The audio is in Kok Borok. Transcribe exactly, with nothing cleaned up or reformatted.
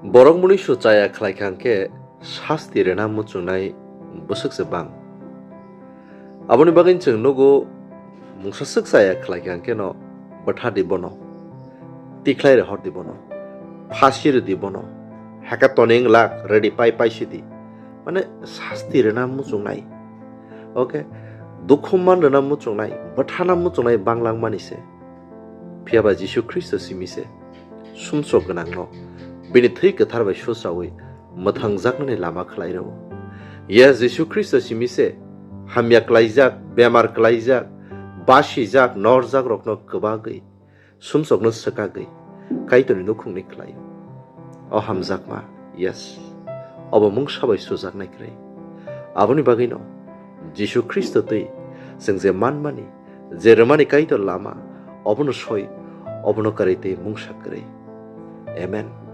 Borok mwnwi su chaya khlai kha hwnkhe sasti rwna muchungnai bwswk se bang. Aboni bagwi chwng nugo, mungsa swk chaya khlai kha hwnkhe no bwtha di bono, tikhlai rohor di bono, phasi rw di bono, heka toning lak rwdi pai pai si di. Mane sasti rwna muchungnai. Okay? Dukhu man rwna muchungnai, bwthana muchungnai bang langmani se. Phiya ba Jisu Khristo simi se sumsok gwnangno bini thwi kwthar bai susaui mwthangjaknani lama khlai rwo. Yes, Jisu Khristo simi se hamya klaijak, bemar klaijak, basijak, norjak rokno kwbagwi, sumsokno swkagwi Kaitorni nukhungni khlaio. O hamjakma, yes, obo mungsa bai sujaknai kwrwi. Aboni bagwino Jisu Khristo twi chwng je manmani, je rwmani Kaitor lama, obono soi, obono kwrwi tei mungsa kwrwi. Amen.